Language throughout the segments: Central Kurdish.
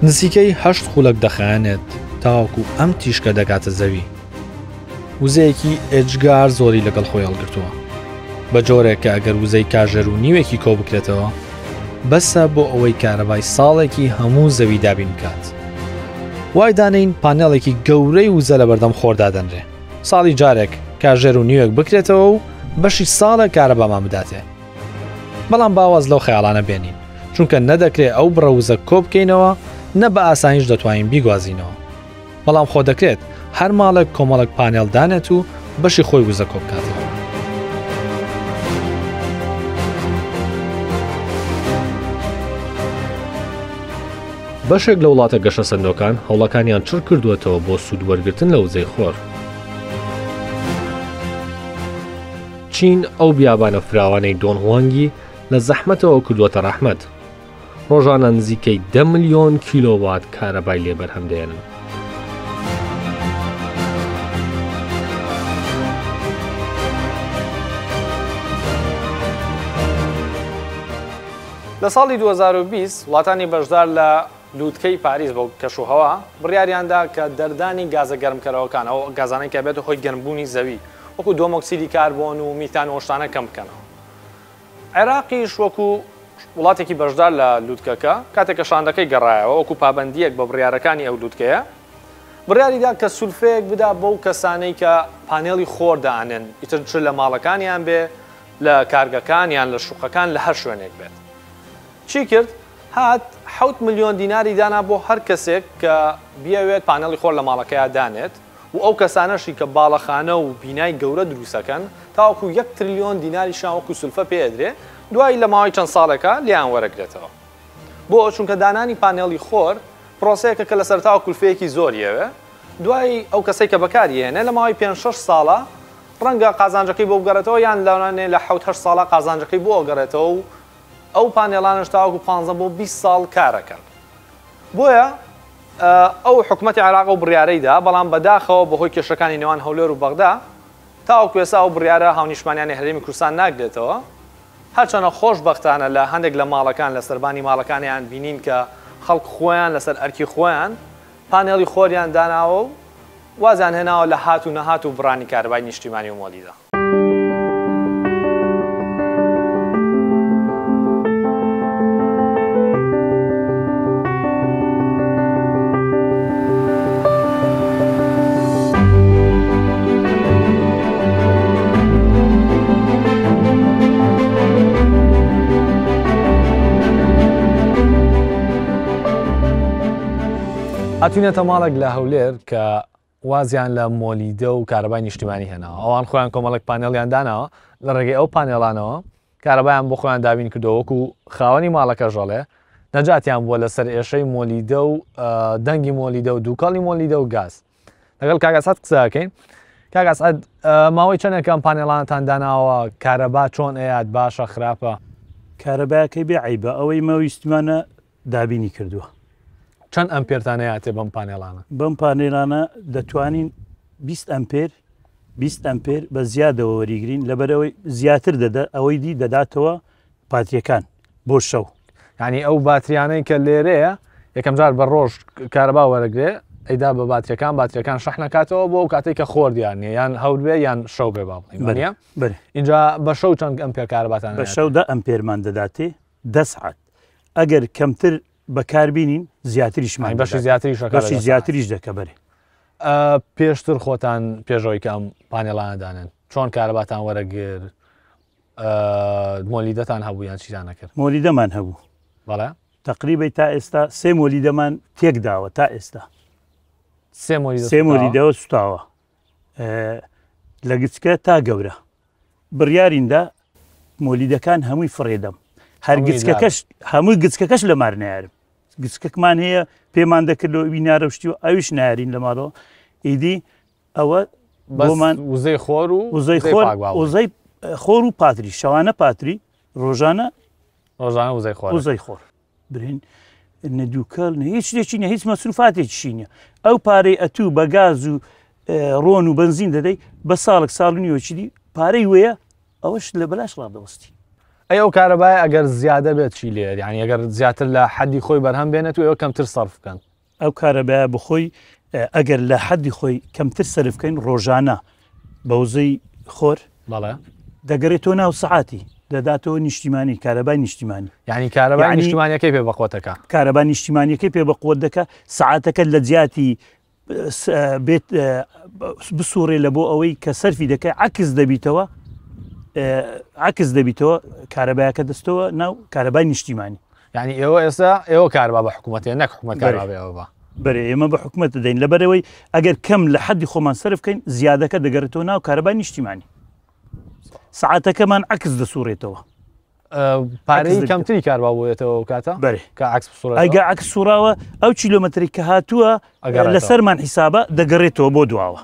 نزیکەی هەشت خولەک دەخایەنێت تاوەکو ئەم تیشکە دەگاتە زەوی. وزەیەکی ئێجگار زۆری لەگەڵ خۆی هەڵگرتووە. بە جۆرێک کە ئەگەر وزەی کاژێر و نیوێکی کۆ بکرێتەوە، بەسە بۆ ئەوەی کارەبای ساڵێکی هەموو زەوی دابین بکات. وای دانێین پانێڵێکی گەورەی وزە لەبەردەم خۆر دادەنرێ، ساڵی جارێک کاژێر و نیوێک بکرێتەوە و بەشی ساڵێک کارەبامان بداتێ. بەڵام با واز لەو خەیاڵانە بێنین، چونکە نە دەکرێ ئەو بڕە وزە کۆ بکەینەوە، نە بە ئاسانیش دەتوانین بیگوازینەوە. بەڵام خۆ دەکرێت هەر ماڵێک کۆمەڵێک پانێڵ دانێت و بەشی خۆی وزە کۆ بکاتەوە. بەشێک لە وڵاتە گەشەسەندووەکان هەوڵەکانیان چڕ کردووەتەوە بۆ سوود وەرگرتن لە وزەی خۆر. چین ئەو بیابانە فراوانەی دۆنهوانگی لە زەحمەتەوە کردووەتە ڕەحمەت. ڕۆژانە نزیکەی دە ملیۆن کیلۆوات کارەبای لێ بەرهەم دێنن. لە ساڵی 2020 وڵاتانی بەشدار لە لووتکەی پاریس بۆ کەشوهەوا بڕیاریاندا کە دەردانی گازە گەرمکەرەوەکان ئەو گازانەی کە بێتە هۆی گەرمبوونی زەوی وەکو دووەمۆکسیدی کاربۆن و میتان و ئەو شتانە کەم بکەنەوە. عێراقیش وەکو وڵاتێکی بەشدار لە لوتکەکە، کاتێک کە شاندەکەی گەڕایەوە، وەکو پابەندییەک بە بڕیارەکانی ئەو لوتکەیە، بڕیاری دا کە سولفەیەک بدا بەو کەسانەی کە پانێڵی خۆر دائەنێن، ئیتر چ لە ماڵەکانیان بێ، لە کارگەکان یان لە شوقەکان، لە هەر شوێنێک بێت. چی کرد؟ هات 7 ملیۆن دیناری دانا بۆ هەر کەسێک کە بیەوێت پانێڵی خۆر لە ماڵەکەیا دانێت و ئەو کەسانەشی کە باڵەخانە و بینای گەورە دروستەکەن تاوەکو 1 تریلیۆن دیناریشیان وەکو سولفە پێ ئەدرێ دوایی لە ماوەی چەند ساڵێکا لێیان وەرەگرێتەوە. بۆ؟ چونکە دانانی پانێڵی خۆر پرۆسەیەکە کە لە سەرەتاوە کولفەیەکی زۆری ئەوێ، دوایی ئەو کەسەی کە بەکاری ئەهێنێ لە ماوەی پێنج شەش ساڵا ڕەنگە قازانجەکەی بۆ بگەڕێتەوە یان لەوانەیە لە حەوت هەشت ساڵا قازانجەکەی بۆ ئەگەڕێتەوە و ئەو پانێڵانەش تاوەکو 15 بۆ 20 ساڵ کارەکەن. بۆیە ئەو حکومەتی عێراق ئەو بڕیارەی دا، بەڵام بەداخەوە بەهۆی کێشەکانی نێوان هەولێر و بەغدا تاوەکو ئێستا ئەو بڕیارە هاونیشتمانیانی هەرێمی کوردستان ناگرێتەوە، هەرچەنە خۆشبەختانە لە هەندێک لە ماڵەکان لە سەربانی ماڵەکانیان بینین کە خەڵک خۆیان لەسەر ئەرکی خۆیان پانێڵی خۆریان داناوە و وازیان هێناوە لە هات و نەهات و بڕانی کارەبای نیشتیمانی و مۆلیدە. هاتوینەتە ماڵێک لە هەولێر کە وازیان لە مۆلیدە و کارەبای نیشتیمانی هێناوە، ئەوان خۆیان کۆمەڵێک پانێڵیان داناوە، لە ڕێگەی ئەو پانێڵانەوە کارەبایان بۆ خۆیان دابین کردووە، وەکو خاوەنی ماڵەکەش ئەڵێ نەجاتیان بووە لە سەرئێشەی مۆلیدە و دەنگی مۆلیدە و دووکەڵی مۆلیدە و گاز. لەگەڵ کاک ئەسعەد قسە ئەکەین. کاک ئەسعەد ماوەی چەندێکە ئەم پانێڵانەتان داناوە، کارەبا چۆن ئەیات، باشە خراپە؟ کارەباکەی بێ عەیبە، ئەوەی مە ویستمانە دابینی کردووە. چەند ئەمپێرتان ئەیاتێ بەم پانێڵانە؟ بەم پانێڵانە دەتوانین 20 ئەمپێر 20 ئەمپێر بە زیادەوە وەریگرین، لەبەرئەوەی زیاتر دەدە ئەوەی دی دەداتەوە باتریەکان بۆ شەو. یانی ئەو باتریانەی کە لێرەیە یەکەم جار بە ڕۆژ کارەبا وەرەگرێ ئەیدا بە باتریەکان، باتریەکان شەحنەکاتەوە بۆ ئەو کاتەی کە خۆر دیار نییە یان هەور بێ یان شەو بێ با بڵێین وانییە؟ بەرێ. ئینجا بە شەو چەند ئەمپێر کارەباتان بە شەو دە ئەمپێرمان دەداتێ دە سەعات ئەگەر کەمتر بەکار بینین زیاتریشمان بەشی زیاتریش بەشی زیاتریش دەکە بەرێ. پێشتر خۆتان پێشەوەی کە ئەم پانێڵانە دانێن چۆن کارەباتان وەرەگر مۆلیدەتان هەبوو یان چیتان نەکرد؟ مۆلیدەمان هەبوو. بەڵێ. تقریبی تا ئێستا سێ مۆلیدەمان تێکداوە تا ئێستا. سێ مۆلیدە سێ مۆلیدەوە سوتاوە. لە گچکە تا گەورە. بڕیاریندا مۆلیدەکان هەمووی فڕێدەم هەر گچکەکەش هەمووی گچکەکەش لە مار نارم گچکەکمان هەیە پێمان دەکردەوە ئەوی نارەشتی و ئەویش نارین لە ماڵەوە ئیدی ئەوە بۆمان وزەی خۆر و وزەی خۆر وزەی خۆر و پاتری شەوانە پاتری ڕۆژانە ڕۆژانە وزەی خۆر وزەی خۆر برێن نە دووکەڵ نە هیچ شتێکی نیە هیچ مەسروفاتێکیشی نیە ئەو پارەی ئەتوو بە گاز و ڕۆن و بەنزین دەدەی بە ساڵک ساڵ و نیوەکی دی پارەی وەیە ئەوەش لە بەلاش ڕادەوەستی. ئەی ئەو کارەبایە ئەگەر زیادە بێت چی لێ یانی ئەگەر زیاتر لە حەدی خۆی بەرهەم بێنێت و ئێوە کەمتر سەرف بکەن؟ ئەو کارەبایە بخۆی ئەگەر لە حەدی خۆی کەمتر سەرف بکەین ڕۆژانە بە وزەی خۆر بەڵێ دەگەرێتەوە ناو سەعاتی دەداتەوە نیشتیمانی کارەبای نیشتیمانی یعنی کارەبای نیشتیمانیەکەی پێ بەقوەتەکە کارەبا نیشتیمانیەکەی پێ بەقوەت دەکە سەعاتەکە لە جیاتی بێت بسوڕێ لە بۆ ئەوەی کە سەرفی دەکەی عکس دەبیتەوە عکس دەبیتەوە کارەبایەکە دەستەوە ناو کارەبای نیشتیمانی. یعنی ئێوە ئێستا ئێوە کارەبا بە حکوومەتێ نەک حکوومەت کارەبا بە ئێوە بە. بەرێ ئێمە بە حکوومەت دەدەین لەبەرەوەی ئەگەر کەم لە حەدی خۆمان سەرف بکەین زیادەکە دەگەڕێتەوە ناو کارەبای نیشتیمانی سەعاتەکەمان عکس دەسوڕێتەوە. پارەی کەمتری کاربا بۆیەتەوە ئەو کاتە بەرێ کە عکس بسوڕێتەوە ئەگە عکس سوڕاوە ئەو کیلۆمەتری کە هاتووە لەسەرمان حیسابە دەگەڕێتەوە بۆ دواوە.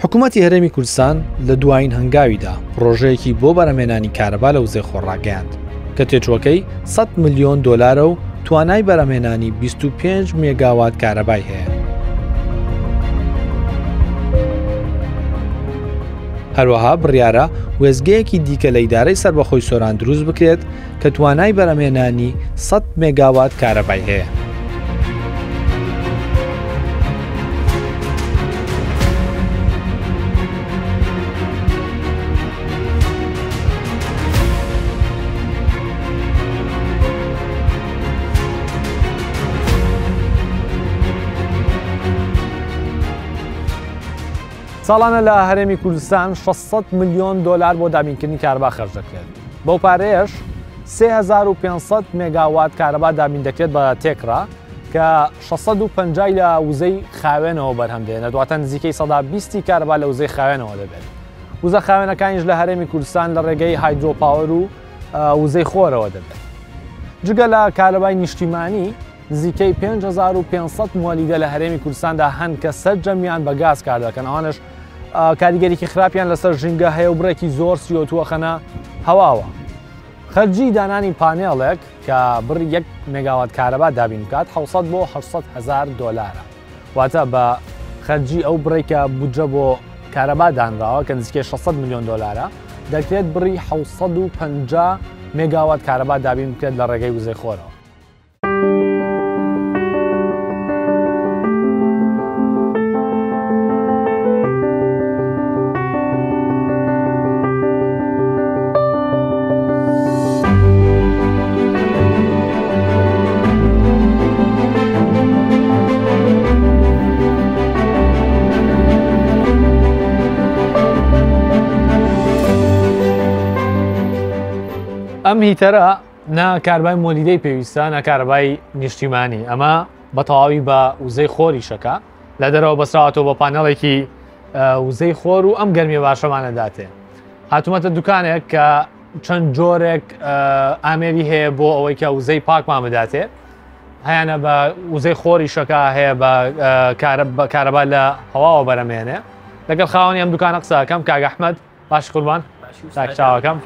حکوومەتی هەرێمی کوردستان لە دوایین هەنگاویدا پڕۆژەیەکی بۆ بەرهەمهێنانی کارەبا لە وزەی خۆر ڕاگەیاند کە تێچووەکەی 100 ملیۆن دۆلارە و توانای بەرهەمهێنانی 25 مێگاوات کارەبای هەیە. هەروەها بڕیارە وێستگەیەکی دیکە لە ئیدارەی سەربەخۆی سۆران دروست بکرێت کە توانای بەرهەمهێنانی 100 مێگاوات کارەبای هەیە. ساڵانە لە هەرێمی کوردستان 600 ملیۆن دۆلار بۆ دابینکردنی کارەبا خەرج دەکرێت. بەو پارەیەش 3500 مێگاوات کارەبا دابین دەکرێت بە تێکڕا کە 650 لە وزەی خاوێنەوە بەرهەم دێنێت، واتە نزیکەی 20% کارەبا لە وزەی خاوێنەوە دەبێت. وزە خاوێنەکانیش لە هەرێمی کوردستان لە ڕێگەی hydro power و وزەی خۆرەوە دەبێت. جگە لە کارەبای نیشتیمانی، نزیکەی 5500 موەلیدە لە هەرێمی کوردستاندا هەن کە سەرجەمیان بە گاز کار دەکەن، ئەوانش کاریگەریکی خراپیان لەسەر ژینگە هەیە و بڕێکی زۆر CO2 ئەخەنە هەواوە. خەرجی دانانی پانێڵێک کە بڕی یەک مێگاوات کارەبا دابین بکات 700 بۆ 800 هەزار دۆلارە. واتە بە خەرجی ئەو بڕێک کە بودجە بۆ کارەبا دانراوە کە نزیکەی 600 ملیۆن دۆلارە دەکرێت بڕی 750 مێگاوات کارەبا دابین بکرێت لە ڕێگەی وزەی خۆرەوە. ئەم heater ە نا کارەبای مۆلیدەی پێویستە نا کارەبای نیشتیمانی، ئەمە بە تەواوی بە وزەی خۆریشەکە لە دەرەوە بەسراوەتەوە بە پانێڵێکی وزەی خۆر و ئەم گەرمیە باشەمانە داتێ. هاتوومەتە دوکانێک کە چەند جۆرێک ئامێری هەیە بۆ ئەوەی کە وزەی پاکمان بداتێ، هەیانە بە وزەی خۆریشەکە هەیە بە کارەبا لە هەواوە بەرەمێنێ. لەگەڵ خاوەنی ئەم دوکانە قسەکەم کاک ئەحمەد. باش قوربان چاوەکەم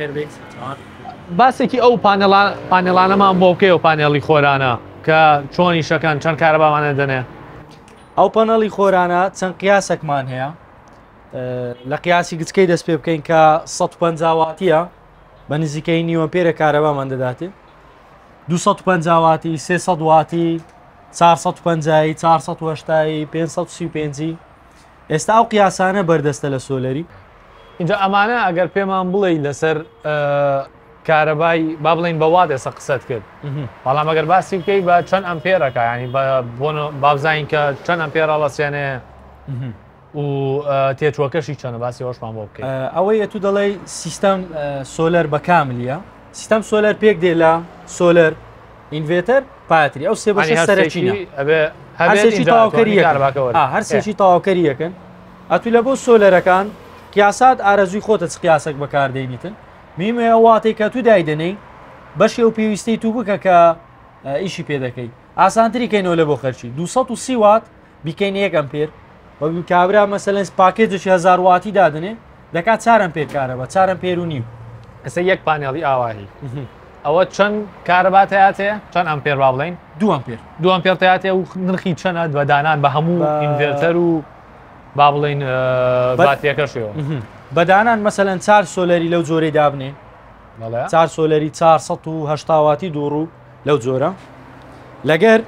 باسێکی ئەو پانێڵانەمان بۆ بکەی و پانێڵی خۆرانە کە چۆنی شەکەن چەند کارەبامانە دەنێ؟ ئەو پانێڵی خۆرانە چەند قیاسێکمان هەیە لە قیاسی گچکەی دەست پێ بکەین کە 150 واتیە بە نزیکەی نیوە پێرە کارەبامان دەداتێ 250 واتی 300 واتی 450 480 535 ئێستا ئەو قیاسانە بەردەستە لە solar ی. ئینجا ئەمانە ئەگەر پێمان بڵێی لەسەر کارەبای با بڵێین بە وات ئێستا قسەت کرد بەڵام ئەگەر باسی بکەی بە چەند ئەمپێرەکە ینی بابزانین کە چەند ئەمپێر هەڵەسێنێ و تێچوەکەشی چەنە باسی ئەوشمان بۆ بکەیت. ئەوەی ئەتوو دەڵێی سیستەم solar بە کاملیە سیستەم solar پێک دێ لە solar inverter پاتری ئەو سێ بەشە سەرەکینە هەرسێکی تەواوکەری هەرسێکی تەواوکەری یەکن ئەتو لە بۆ solar ەکان قیاسات ئارەزوی خۆتە چ قیاسێک بەکاردێنیتن میمە ئەو واتەی کە تو دایدەنەی بەشی ئەو پێویستی تو بکە کە ئیشی پێ دەکەی ئاسانتری کەینەوە لە بۆ خەرچی 230 وات بیکەین یەک ئەمپێر وەک کابرا مەسەلەن پاکێجێکی 1000 واتی دادنێ دەکات چارم پێر کارەبا چارم پێر و نیو ئێستا یەک پانێڵی ئاواهی. ئەوە چەند کارەبا تیاتێ چەند ئەمپێر با بڵێین؟ دوو ئەمپێر. دوو ئەمپێر تیاتێ و نرخی چەنە بە دانان بە هەموو inverter و با بڵێین باتریەکەشەوە؟ بە دانان مەسەلەن چار solar ی لەو جۆرەی دابنێ، چار solar ی 480 واتی دووڕوو لەو جۆرە، لەگەر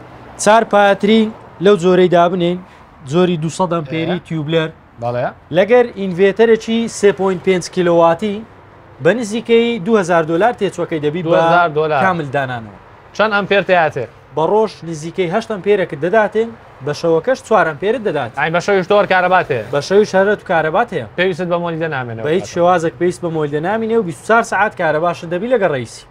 چار پاتری لەو جۆرەی دابنێن جۆری 200 ئەمپێری tubular، لەگەر inverter ێکی 3.5 کیلۆواتی بە نزیکەی 2000 دلار تێچوەکەی دەبی بە دلار کامل دانانەوە. چەند ئەمپێر تیاتێ؟ بە ڕۆژ نزیکەی 8 ئەمپێرێکت دەداتێ، بە شەوەکەش 4 ئەمپێرت دەدات. ئەی بە شەویش تۆر کارەبات هەیە؟ بە شەویش هەرە تو کارەبات هەیە. پێویستت بە مۆلیدە نامێنێ؟ بە هیچ شێوازێک پێویست بە مۆلیدە نامینێ و 24 سەعات کارەباشت دەبی لەگەڵ ڕئیسی.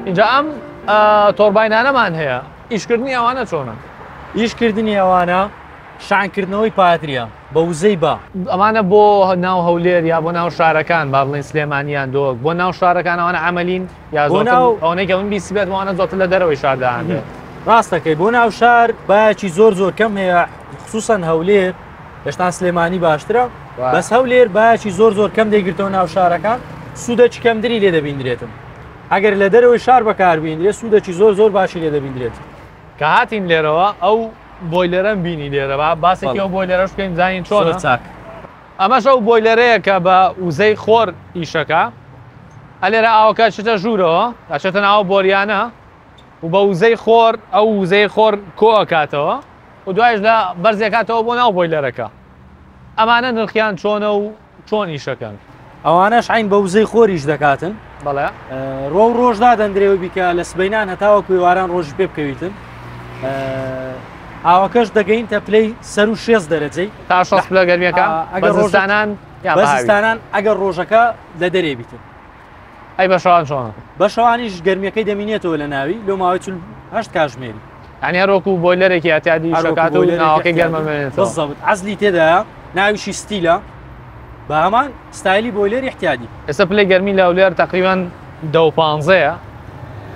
اینجا ئەم تۆرباینانەمان هەیە، ئیشکردنی ئەوانە چۆنە؟ ئیشکردنی ئەوانە شانکردنەوەی پاتریە بە وزەی با. ئەمانە بۆ ناو هەولێر یا بۆ ناو شارەکان، با بڵێن سلێمانیان دۆک، بۆ ناو شارەکان ئەوانە عملین یا بۆ ناو ئەوەنەی کە من بیستبێت ئەوانە زۆرتر لە دەرەوەی شاردا هەن؟ ڕاستەکەی بۆ ناو شار بایەکی زۆر زۆر کەم هەیە، خصوصا هەولێر، هێشتا سلێمانی باشترە، بەس هەولێر بایەکی زۆر زۆر کەم دەیگرتەوە ناو شارەکان، سوودێکی کەمتری لێ دەبیندرێتن. ئەگەر لە دەرەوەی شار بەکاربیندرێت سوودێکی زۆر زۆر باشی لێ دەبیندرێت. کە هاتین لێرەوە ئەو boiler ەم بینی لێرە، با باسێکی ئەو boiler ەش بکەین بزانین چۆنە. چاک. ئەمەش ئەو boiler ەیە کە بە وزەی خۆر ئیشەکە. ئەلێرە ئاوەکە چێتە ژوورەوە، ئەچێتە ناو بۆریانە و بە وزەی خۆر ئەو وزەی خۆر کۆ ئەکاتەوە و دوایش لە بەرزێکاتەوە بۆ ناو boiler ەکە. ئەمانە نرخیان چۆنە و چۆن ئیشەکەن؟ ئەوانەش عین بە وزەی خۆریش دەکاتن. بەڵێ. ڕۆ و ڕۆژ دادەندرێەوە بیکە لە سبەینان هەتاوەکو ئێواران ڕۆژی پێ بکەویتن. ئاوەکەش دەگەین تا پلەی سەر و 6 دەرەجەی تا 6 پلە گەرمیەکە. ئەگەر زستانان یا زستانان ئەگەر ڕۆژەکە لە دەرێ بیتن. ئەی بە شەوان چۆنە؟ بە شەوانیش گەرمیەکەی دەمینێتەوە لە ناوی لۆ ماوەی 48 کاتژمێری. یعنی هەروەکو boiler ێکی ئەتیادی شەکات و ناوەکەی گەرمە مێنێتەوە. بالضبط، عەزلی تێدایە، ناویشی ستیلە، بە هەمان ستایلی boiler ی احتیادی. ئێستا پلەی گەرمی لە هەولێر تقریبا 10 و 15ەیە.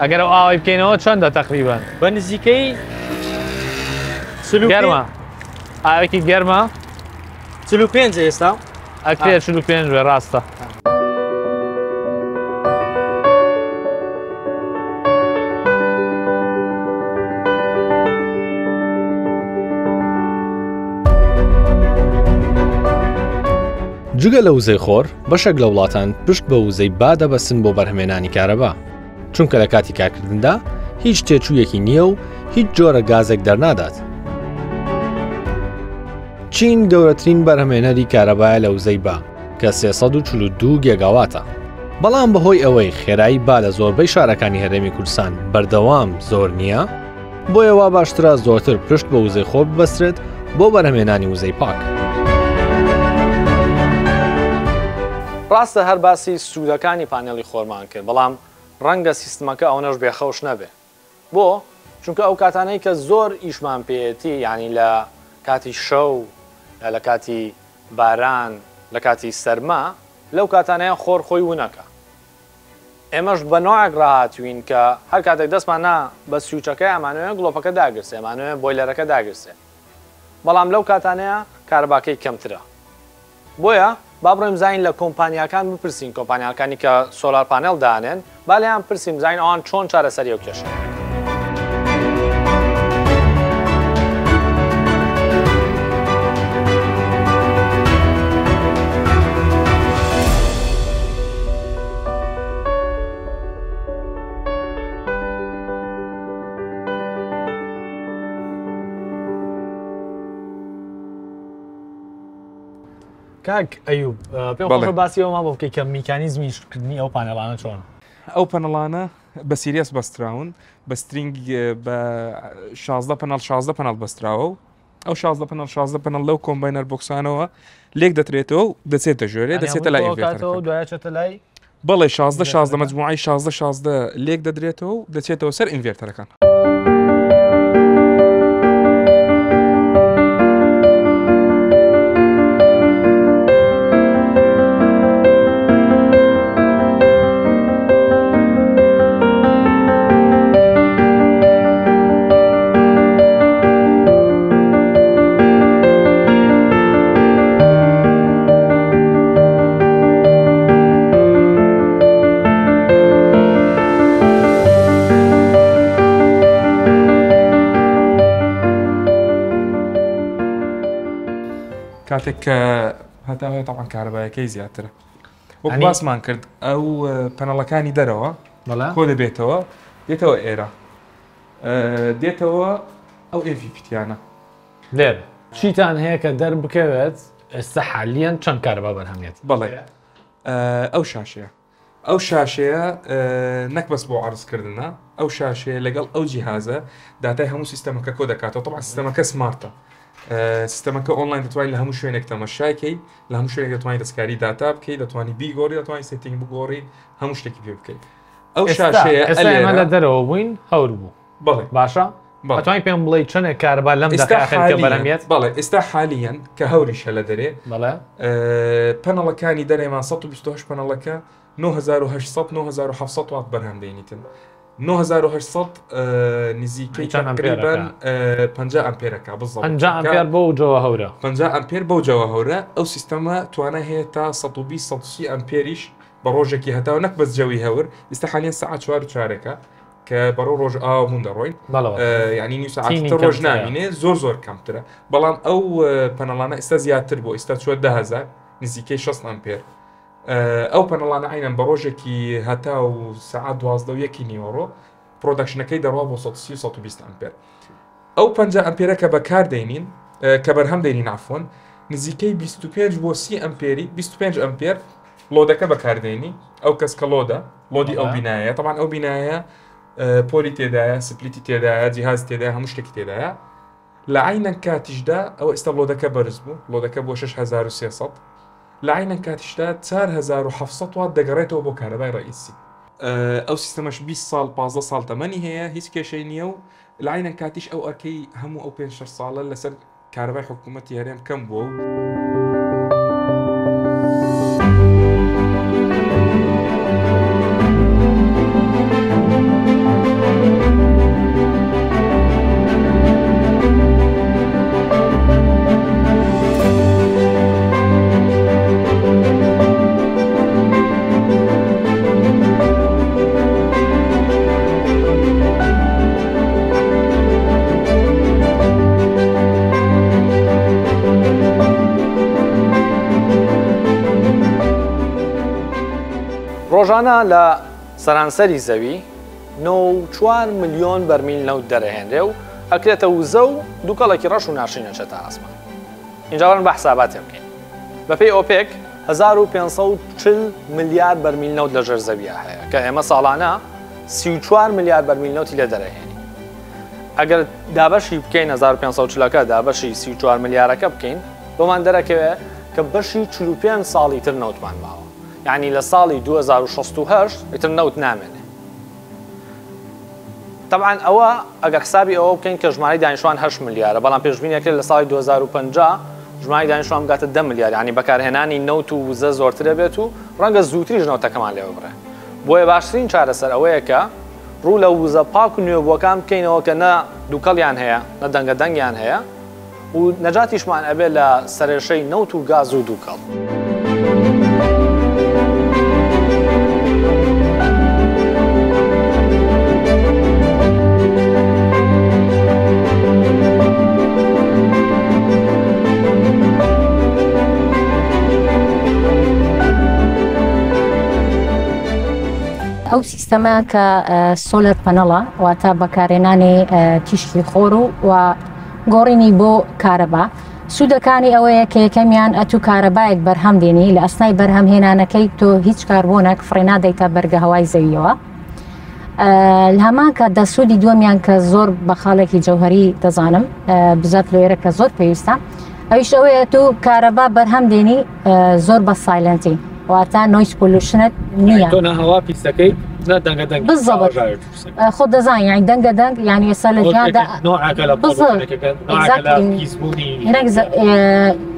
ئەگەر ئەو ئاوای بکەینەوە چەندە تقریبا؟ بە نزیکەی گەرمە، ئاوێکی گەرمە. 45 ئێستا ئەکرێ 45 بێ، ڕاستە. جگە لە وزەی خۆر، بەشێک لە وڵاتان پشت بە وزەی با دەبەستن بۆ بەرهەمێنانی کارەبا، چونکە لە کاتی کارکردندا هیچ تێچوویەکی نییە و هیچ جۆرە گازێک دەرنادات. چین گەورەترین بەرهەمێنەری کارەبایە لە وزەی با کە 342 گێگاواتە، بەڵام بەهۆی ئەوەی خێرایی با لە زۆربەی شارەکانی هەرێمی کوردستان بەردەوام زۆر نییە، بۆیە وا باشترە زۆرتر پشت بە وزەی خۆر ببەسترێت بۆ بەرهەمێنانی وزەی پاک. ڕاستە هەر باسی سوودەکانی پانێڵی خۆرمان کرد، بەڵام ڕەنگە سیستمەکە ئەوەنەش بێخەوش نەبێ. بۆ؟ چونکە ئەو کاتانەی کە زۆر ئیشمان پێیەتی، یعنی لە کاتی شەو یا لە کاتی باران، لە کاتی سەرما، لەو کاتانەیە خۆر خۆی ونەکە. ئێمەش بە نوعێک ڕاهاتوین کە هەر کاتێک دەستمان نا بە سوچەکەی ئەمانەوێ گڵۆپەکە داگرسێ، ئەمانەوێ boiler ەکە داگرسێ، بەڵام لەو کاتانەیە کارەباکەی کەمترە. بۆیە با بڕۆین بزانین لە کۆمپانیاکان بپرسین، کۆمپانیاکانی کە solar panel دانێن، با لێیان پرسین بزانین ئەوان چۆن چارەسەری ئەو کێشە. کاک ئەیوب، پێم خۆشە باسی ئەومان بۆ بکەیت کە میکانیزمی ئیشکردنی ئەو پانێڵانە چۆنە؟ ئەو پەنەڵانە بە series بەستراون، بە string بە 16 panel 16 panel بەستراوە و ئەو 16 panel 16 panel لەو combiner box انەوە لێک دەترێتەوە و دەچێتە ژۆرێ، دەچێتە لای inverter ەکە. دوای چێتە لای بەڵێ 16 16 مجموعەی 16 16 لێک دەدرێتەوە و دەچێتەوە سەر inverter ەکان. کاتێک کە هەتا هەیە تەبعەن کارەبایەکەی زیاترە. وەک باسمان کرد ئەو پەنەڵەکانی دەرەوە کۆ دەبێتەوە دێتەوە ئێرە دێتەوە ئەو MPPT یانە لێرە چیتان هەیە کە دەربکەوێت ئێستا حالیەن چەند کارەبا بەرهەمێت؟ بەڵێ ئەو شاشەیە ئەو شاشەیە نەک بەس بۆ عەرزکردنە ئەو شاشەیە لەگەڵ ئەو جیهازە داتای هەموو سیستەمەکە کۆ دەکاتەوە طبعا سیستەمەکە smart ە سیستەمەکە ئۆنلاین دەتوانین لە هەموو شوێنێک تەمەشاکەی لە هەموو شوێنێک دەتوانین دەستکاری داتا بکەی دەتوانانی بیگۆڕی دەتوانانی setting بگۆڕی هەموو شتێکی پێ بکەیت ئەو شاشەیە ئێمە لە دەرەوە بووین هەور بوو بەڵێ باشە ئەتوانی پێم بڵێی چەندێک کارەبا لەم دەقەیە خەریکە بەرهەم یەت؟ بەڵێ ئێستا حالیەن کە هەوریشە لە دەرێ بەڵێ پەنەڵەکانی دەرێمان 128 پەنەڵەکە 9800 9700 وات بەرهەم دێنیتن 9800 نزیکەی تقریبا 50 ئەمپێرەکە بزڵ 50 ئەمپێر بۆ جەوە هەورە 50 ئەمپێر بەو جەوە هەورە ئەو سیستەمە توانای هەیە تا 120 130 ئەمپێریش بە ڕۆژێکی هەتاو نەک بەس جەوی هەور ئێستا حالیەن سەعات چوار و چارێکە کە بەڕەو ڕۆژئاوا بوون دەڕۆین یعنی نیو ساعت ڕۆژ نامینێ زۆر زۆر کەمترە بەڵام ئەو پەنەڵانە ئێستا زیاتر بۆ ئێستا چوە دههزار نزیکەی 6 ئەمپێر ئەو پەنەڵانە عینەن بە ڕۆژێکی هەتا و سەعات دوازدە و یەکی نیوەڕۆ production ەکەی دەڕوا بۆ 130 120 ئەمپێر ئەو 50 ئەمپێرە کە بەکار دەینین کە بەرهەم دێنین عفوەن نزیکەی 25 بۆ 30 ئەمپێری 25 ئەمپێر load ەکە بەکاردێنی ئەو کەس کە load ە load ی ئەو بینایە تەبعەن ئەو بینایە پۆلی تێدایە split ی تێدایە جیهاز تێدایە هەموو شتێکی تێدایە لە عینەن کاتیشدا ئەو ئێستا load ەکە بەرز بوو load ەکە بۆ 6300 لە عینەن کاتیشدا 4700 وات دەگەڕێتەوە بۆ کارەبای ڕئیسی ئەو سیستەمەش 20 ساڵ 15 ساڵ تەمەنی هەیە هیچ کێشەی نییە و لە عینەن کاتیش ئەو ئەرکەی هەموو ئەو 5 6 ساڵە لەسەر کارەبای حکوومەتی هەرێم کەم بووە و. ڕۆژانە لە سەرانسەری زەوی 94 ملیۆن بەرمیل نەوت دەرەهێنرێ و ئەکرێتە وزە و دووکەڵێکی ڕەش و ناشرین ئەچێتە ئاسمان. ئینجا وەرن با حساباتێ بکەین. بەپێی ئۆپێک 1540 ملیار بەرمیل نەوت لە ژێر زەوییا هەیە کە ئێمە ساڵانە 34 ملیار بەرمیل نەوتی لێ دەرەهێنین. ئەگەر دابەشی بکەین 1540 ەکە دابەشی 34 ملیارەکە بکەین بۆمان دەرەکەوێ کە بەشی 45 ساڵی تر نەوتمان ماوە. یعنی لە ساڵی 2068 ئیتر نەوت نامێنێ. تەبعەن ئەوە ئەگەر حسابی ئەوە بکەین کە ژمارەی دانیشتوان هەشت ملیارە، بەڵام پێشبینی ئەکرێت لە ساڵی 2050 ژمارەی دانیشتوان بگاتە دە ملیار، یانی بەکارهێنانی نەوت و وزە زۆرتر ئەبێت و ڕەنگە زووتریش نەوتەکەمان لێ ببڕێ. بۆیە باشترین چارەسەر ئەوەیە کە ڕوو لە وزە پاک و نوێبووەکان بکەینەوە کە نە دووکەڵیان هەیە، نە دەنگە دەنگیان هەیە و نەجاتیشمان ئەبێت لە سەرێشەی نەوت و گاز و دووکەڵ. ئەو سیستەمە کە solar panel ە واتە بەکارهێنانی تیشکی خۆر و و گۆڕینی بۆ کارەبا سوودەکانی ئەوەیە کە یەکەمیان ئەتوو کارەبایەک بەرهەم دێنی لە ئەسنای بەرهەمهێنانەکەی تۆ هیچ کاربۆنێک فڕێ نادەیتە بەرگە هەوای زەویەوە لە هەمان کاتدا سوودی دووەمیان کە زۆر بە خاڵێکی جەوهری دەزانم بزات لێرە کە زۆر پێویستە ئەویش ئەوەیە تو کارەبا بەرهەم دێنی زۆر بە silent ی واتە noise pollution ت نییە تۆ نە هەوا پیسەکەی نە دەنگە دەنگ بالضبط خۆ دەزان یانی دەنگە دەنگ یانی ئێستا لە جیهاندا نوعەکە لە پیسبوونی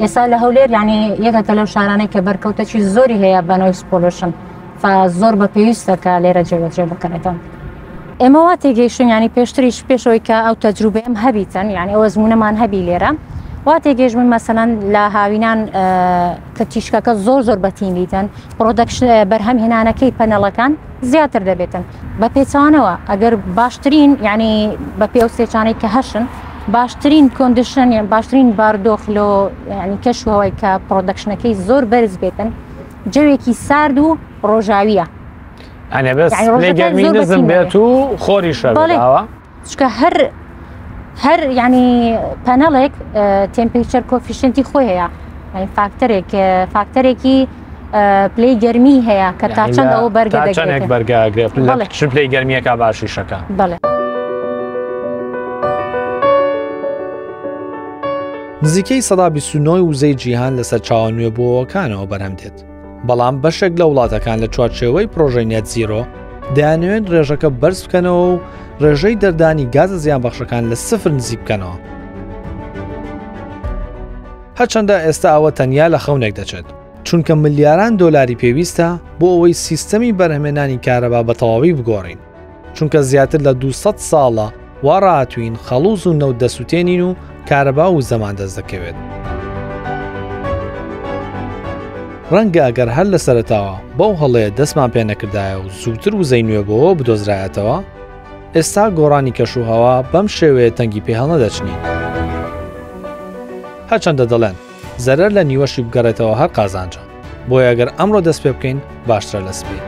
ئێستا لە هەولێر یانی یەکێکە لەو شارانەی کە بەرکەوتەکی زۆری هەیە بە noise pollution زۆر بە پێویستە کە لێرە جێبەجێ بکرێتن. ئێمە وا تێگەیشتین یانی پێشتریش پێشەوەی کە ئەو تەجروبەیەم هەبیتن یانی ئەو ئەزموونەمان هەبی لێرە وا تێگەیشتبووین مەسەلەن لە هاوینان کە تیشکەکە زۆر زۆر بەتین بیتن production بەرهەم هێنانەکەی پەنەڵەکان زیاتر دەبێتن بە پێچانەوە ئەگەر باشترین یعنی بە پێ ئەو سێچانەی کە هەشن باشترین condition یان باشترین باردۆخ لۆ ینی کەش و هەوای کە production ەکەی زۆر بەرز بێتن جەوێکی سارد و ڕۆژاویە. ئەنێ بەس پلەی گەرمی نزم بێت و خۆریش هەبێت ئاوا؟ چونکە هەر هەر ینی panel ێک temperature coefficient ی خۆی هەیە ینی factor ێک factor ێکی پلەی گەرمی هەیە کە تا چەند ئەوە بەرگە چەندێک بەرگە ئەگرێت چ پلەی گەرمیەکە باشیشەکە بەڵێ. نزیکەی 29 وزەی جیهان لە سەرچاوە نوێبووەوەکانەوە بەرهەم دێت. بەڵام بەشێک لە وڵاتەکان لە چوارچێوەی پرۆژەی net zero دەیانەوێت ڕێژەکە بەرز بکەنەوە و ڕێژەی دەردانی گازە زیانبەخشەکان لە سفر نزیک بکەنەوە. هەرچەندە ئێستا ئەوە تەنیا لە خەونێک دەچێت، چونکە ملیاران دۆلاری پێویستە بۆ ئەوەی سیستەمی بەرهەمێنانی کارەبا بە تەواوی بگۆڕین. چونکە زیاتر لە 200 ساڵە وا ڕاهاتووین خەڵوز و نەوت دەسووتێنین و کارەبا و وزەمان دەست دەکەوێت. ڕەنگە ئەگەر هەر لە سەرەتاوە بەو هەڵەیە دەستمان پێ نەکردایە و زووتر وزەی نوێبۆوە بدۆزرایەتەوە، ئێستا گۆڕانی کەشوهەوا بەم شێوەیە تەنگی پێ هەڵنەدەچنین. هەرچەندە دەڵێن زەرەر لە نیوەشی بگەڕێتەوە هەر قازانجە، بۆیە گەر ئەمڕۆ دەست پێ بکەین باشترە لە سبەی.